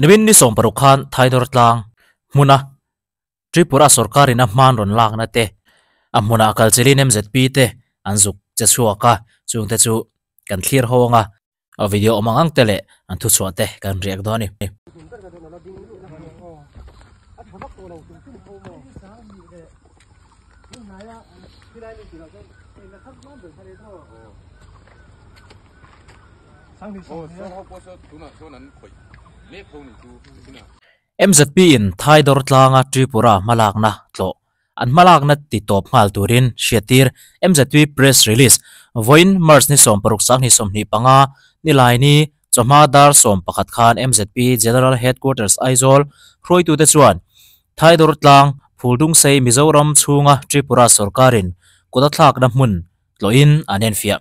Nimin ni 16 khan Thaidawr tlang hmuna Tripura sorkarin a hman rawn lakna te a hmunah kalchilin MZP te an zuk che chhuak a, chungte chu kan thlir ho anga a video awm ang ang te leh an thuchhuah te kan riak dawn a ni. MZP in Thaidawr tlanga Tripura hmalakna tlawh an hmalakna ti tawp nghal turin hriattir MZP Press Release Vawiin March ni 16 2025 Nilaini chawhma dar 11 khan MZP General Headquarters Aizawl hruaitute chuan Thaidawr tlang Phuldungsei Mizoram chhunga Tripura sorkarin kut a thlakna hmun tlawhin an enfiah.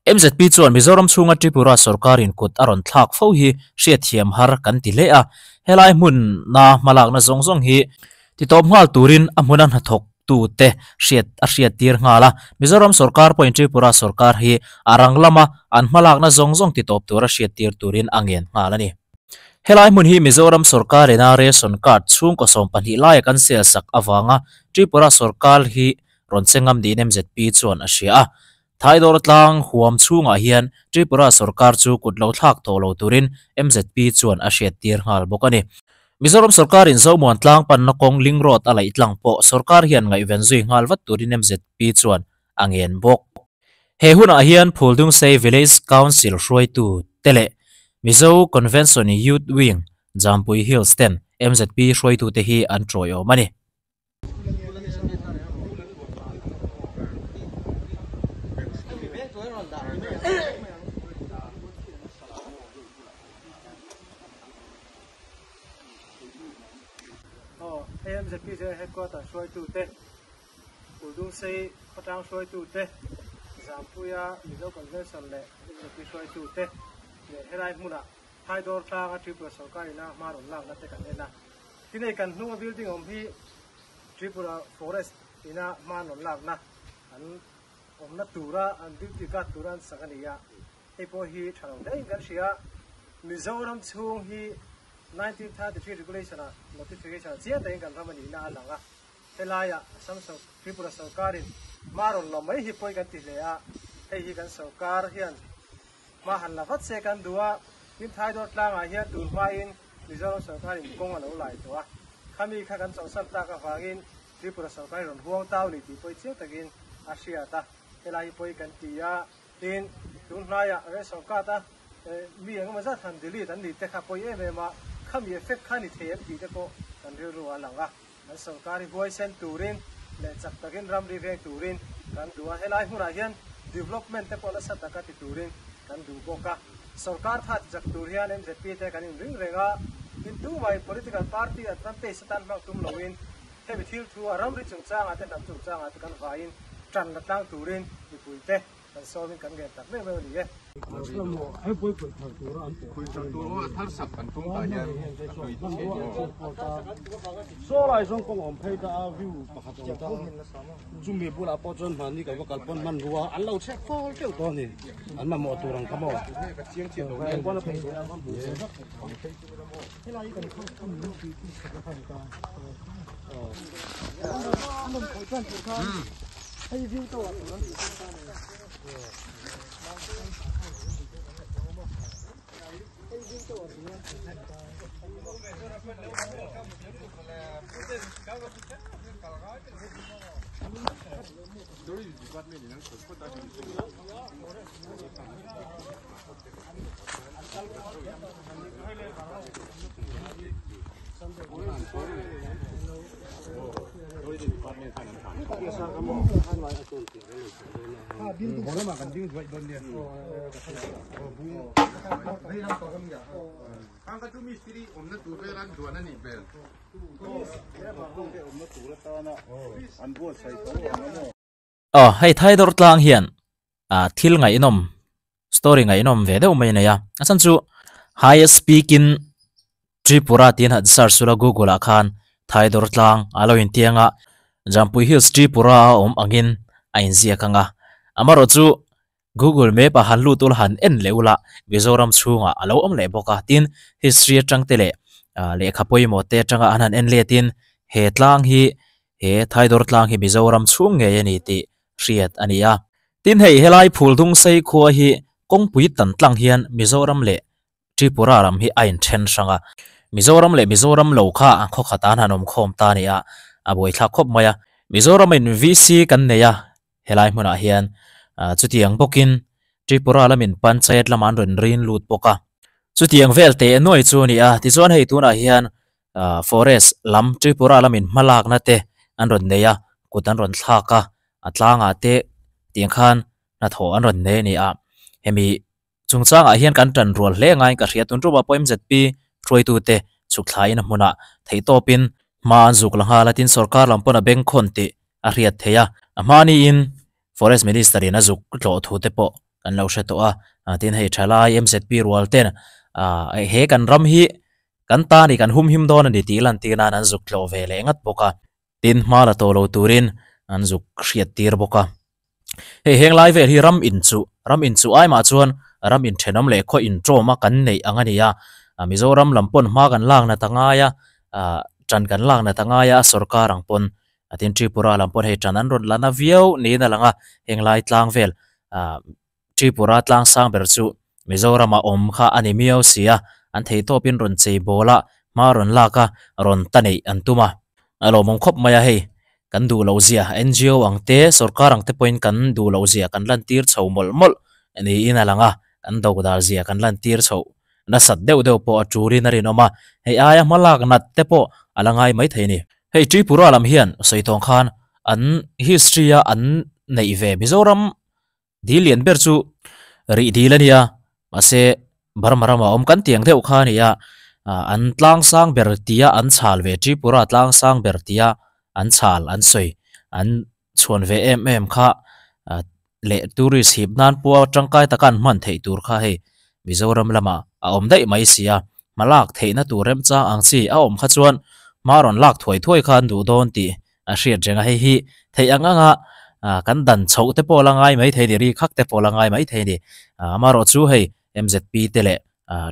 MZP chuan Mizoram chhunga Tripura sorkarin kut a rawn thlak fo hi hriatthiam har kan ti hle a, helai hmuna hmalakna zawng zawng hi titawp nghal turin a hmuna hnathawktute hriat a hriattir nghal a. Mizoram sorkar pawhin Tripura sorkar hi a rang lama an hmalakna zawng zawng titawp tura hriattir turin a ngen nghal a ni. Helai hmun hi Mizoram sorkarina ration card chhungkaw 12 laia kan sel sak avanga Tripura sorkar hi rawn che ngam niin MZP chuan a hria a. Thaidawr tlang huam chhungah hian Tripura sorkar chu kut lo thlak tawh lo turin MZP chuan a hriattir nghal bawk a ni. Mizoram sorkarin Zomuan tlang panna kawng Link Road a laih tlang pawh sorkar hian ngaihven zui nghal vat turin MZP chuan a ngen bawk. He hunah hian Phuldungsei Village Council hruaitu te leh Mizo Convention Youth Wing Jampui Hills ten MZP hruaitute hi an tawiawm a ni. MZP General Headquarter hruaitute, Uldungsei khawtlang hruaitute, Zampuia Mizo Convention leh MZP hruaitute leh helai hmunah Thaidawr tlanga Tripura sorkarina hma rawn lakna te kan en a. Tinei kan hnunga building awm hi Tripura Forest ina hma an rawn lakna an awmna tura an duty guard tura an sak a ni a, hei pawh hi tha lo hle in kan hria. Mizoram chhung hi 1933 regulation ah notification ah chiang takin kan ram a nihna a lang a, helaiah Assam Tripura sorkarin hma rawn la mai hi pawi kan ti hle a, hei hi kan sorkar hian Hma han la vat se kan duh a, tin Thaidawr tlangah hian tun hmain Mizoram sorkarin kawng a lo lai tawh a, khami kha kan chawlhsan tak avangin Tripura sorkarin rawn huang tau ni tih pawi chiang takin a hriat a, helai hi pawi kan ti a, tin tun hnaiah ration card a mi eng emaw zat han delete an ni te kha pawi em em a, khami effect kha ni thei em tih te pawh kan rilru a lang a, kan sorkar hi huaisen turin leh chak takin ramri veng turin kan duh a, helai hmunah hian development te pawh nasa taka ti turin kan duh bawk a, sorkar tha ti chak tur hian MZP te kan inring reng a, tin tumah in political party advantage atan hmang tum loin hemi thil thu a ramri chungchangah te hnam chungchangah te kan vaiin tan la tlang turin mipui te Kan sawmin kan ngen tak meuh meuh a ni e. Sawlai zawng kawng awm phei ta a view pakhat awm ta chumi bulah pawh chuan hmani kan va kal pawn hmanrua an lo chhek fal teuh tawh a ni an mamawh tur ang kha maw. Aw hei Thaidawr tlang hian ah thil ngaihnawm story ngaihnawm ve deuh mai a nei a a chhan chu highest peak in Tripura tiin han search ula google ah khan Thaidawr tlang a lo intiang a Jampui Hills Tripura a awm angin a inziak ang a amaherawh chu Google Map ah han lut ula han en leh ula Mizoram chhungah a lo awm leh bawk a tin history atang te leh. Lehkha pawimawh te atanga an han en letin he tlang hi he Thaidawr tlang hi Mizoram chhung ngei a ni tih hriat a ni a. Tin hei helai Phuldungsei khua hi kawngpui tan tlang hian Mizoram leh Tripura ram hi a inthen hrang a. Mizoram leh Mizoram lo kha khaw khat an han awm khawm ta a ni a, a buaithlak khawp mai a. Mizoram in VC kan nei a, helai hmunah hian chutiang bawkin Tripura lamin Panchayat lamah an rawn rin lut bawk a. Chutiang vel teh nuai chu a ni a, tichuan hei tunah hian Forest lam Tripura lamin hmalakna te an rawn nei a, kut an rawn thlak a, a tlangah te tiang khan hnathawh an rawn nei a ni a, hemi Chungchangah hian kan tan rual hle ngaiin ka hria. Tun ṭuma pawh MZP hruaitute chhuk thlaiin a hmunah theihtawpin hma an zuk la nghal a, tin sorkar lam pawn a bengkhawn tih a hriat theih a. A hmaniin Forest Minister in a zuk tlawh thu te pawh kan lo hre tawh a, tin hei thalai MZP rual ten he kan ram hi kan ta ni kan humhim dawn a ni tih lantir nan an zuk tlawh ve leh ngat bawk a. Tin, hma la tawh lo turin an zuk hriat tir bawk a. Hei heng lai vel hi ram in chu, ram in chu ai mah chuan ram in thenawm leh khaw in tawm a kan neih ang a ni a. Mizoram lam pawn hma kan lak nat a ngai a, tan kan lak nat a ngai a, a sorkar ang pawn tin Tripura lam pawn hei tan an rawn la na viau niin a lang a, heng lai tlang vel Tripura tlang sang ber chu Mizorama awm kha a ni miau si a, an theitawpin rawn chei bawl a, hma rawn lak a, rawn ta neih an tum a. A lawmawm khawp mai a hei, kan duh loh zia NGO ang te, sorkar ang te pawhin kan duh loh zia kan lantir chho mawlh mawlh niin a lang a, kan dodal zia kan lantir chho nasat deuh deuh pawh a tulin a rinawm a, hei aia hma lak nat te pawh a la ngai maithei a ni. Hei Tripura lam hian sawi tawng khan an history a an neih ve Mizoram Dil lian ber chu rih dil a nia, mahse Burma rama awm kan tiang deuh kha a ni a, an tlang sang ber tia an chhal ve Tripura tlang sang ber tia an chhal an sawi an chhuan ve em em kha leh tourist hip nan pawha tangkai taka an hman theih tur kha hei Mizoram lamah a awm daih mai si a, hma lak theihna tur remchang ang chi a awm kha chuan hma rawn lak thuai thuai kha an duh dawn tih a hriat reng a, hei hi theih ang anga kan dan chhoh te pawh la ngai mai thei a ni, ri khak te pawh la ngai mai thei a ni. Amaherawh chu hei MZP te leh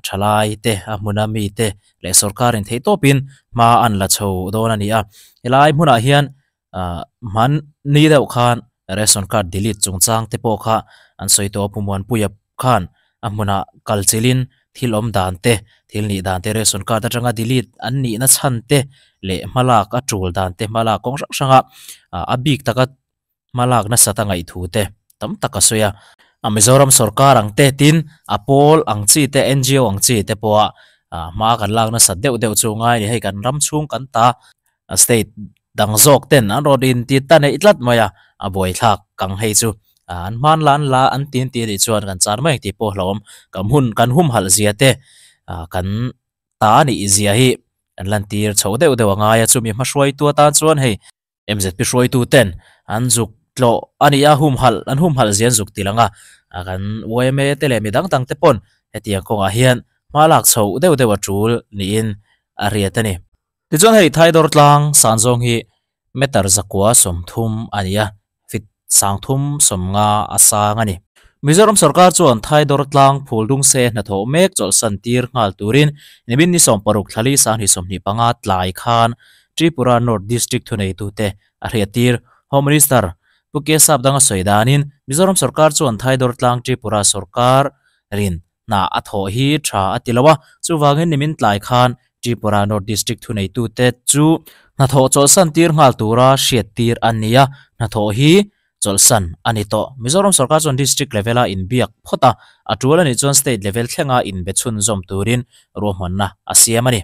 thalai te a hmuna mi te leh sorkarin theih tawpin hma an la chho dawn a ni a, helai hmunah hian hmanni deuh khan ration card delete chungchang te pawh kha an sawi tawh a, Pu Muanpuia khan a hmunah kal chilhin thil awm dan te, thil nih dan te, ration card atanga delete an nihna chhan te leh hmalak a tul dan te, hmalak kawng hrang hranga a bik taka hmalak nasat a ngaih thu te tam tak a sawi a. A Mizoram sorkar ang te tin a pawl ang chi te, NGO ang chi te pawha hma kan lak nasat deuh deuh chu ngai a ni. Hei kan ram chhung kan ta state dang zawk ten an rawn inti ta neih tlat mai a, a buaithlak kang hei chu an hman la an la an tin tih anih chuan kan char mai ang tih pawh hlauhawm kan hun kan humhalh zia te kan ta anih zia hi kan lantir chho deuh deuh a ngai a chumi hmahruaitu atan chuan hei MZP hruaitu ten an zuk tlawh a ni a humhalh an humhalh zia an zuk ti lang a kan yma te leh midang dang te pawn hetiang kawngah hian hma lak chho deuh deuh a tul niin a hriat a ni. Tichuan hei Thaidawr tlang san zawng hi meter zakua 30 a ni a, feet 30 50 a sang a ni. Mizoram sorkar chuan Thaidawr tlang phul dung se hnathawh mek chawlhsan tir nghal turin nimin ni 16 thlali 2025 tlai khan Tripura North District thuneitute a hriattir. Home Minister Pu Kesap danga sawi danin Mizoram sorkar chuan Thaidawr tlang Tripura sorkar rin hna a thawh hi tha a ti lo a, chuvangin nimin tlai khan Tripura North District thuneitute chu hnathawh chawlhsan tir nghal tura hriattir a ni a, hnathawh hi chawlhsan a ni tawh. Mizoram sorkar chuan District level-a inbiak phawt a, a tul a nih chuan State level thlenga inbe chhunzawm turin ruahmanna a siam a ni.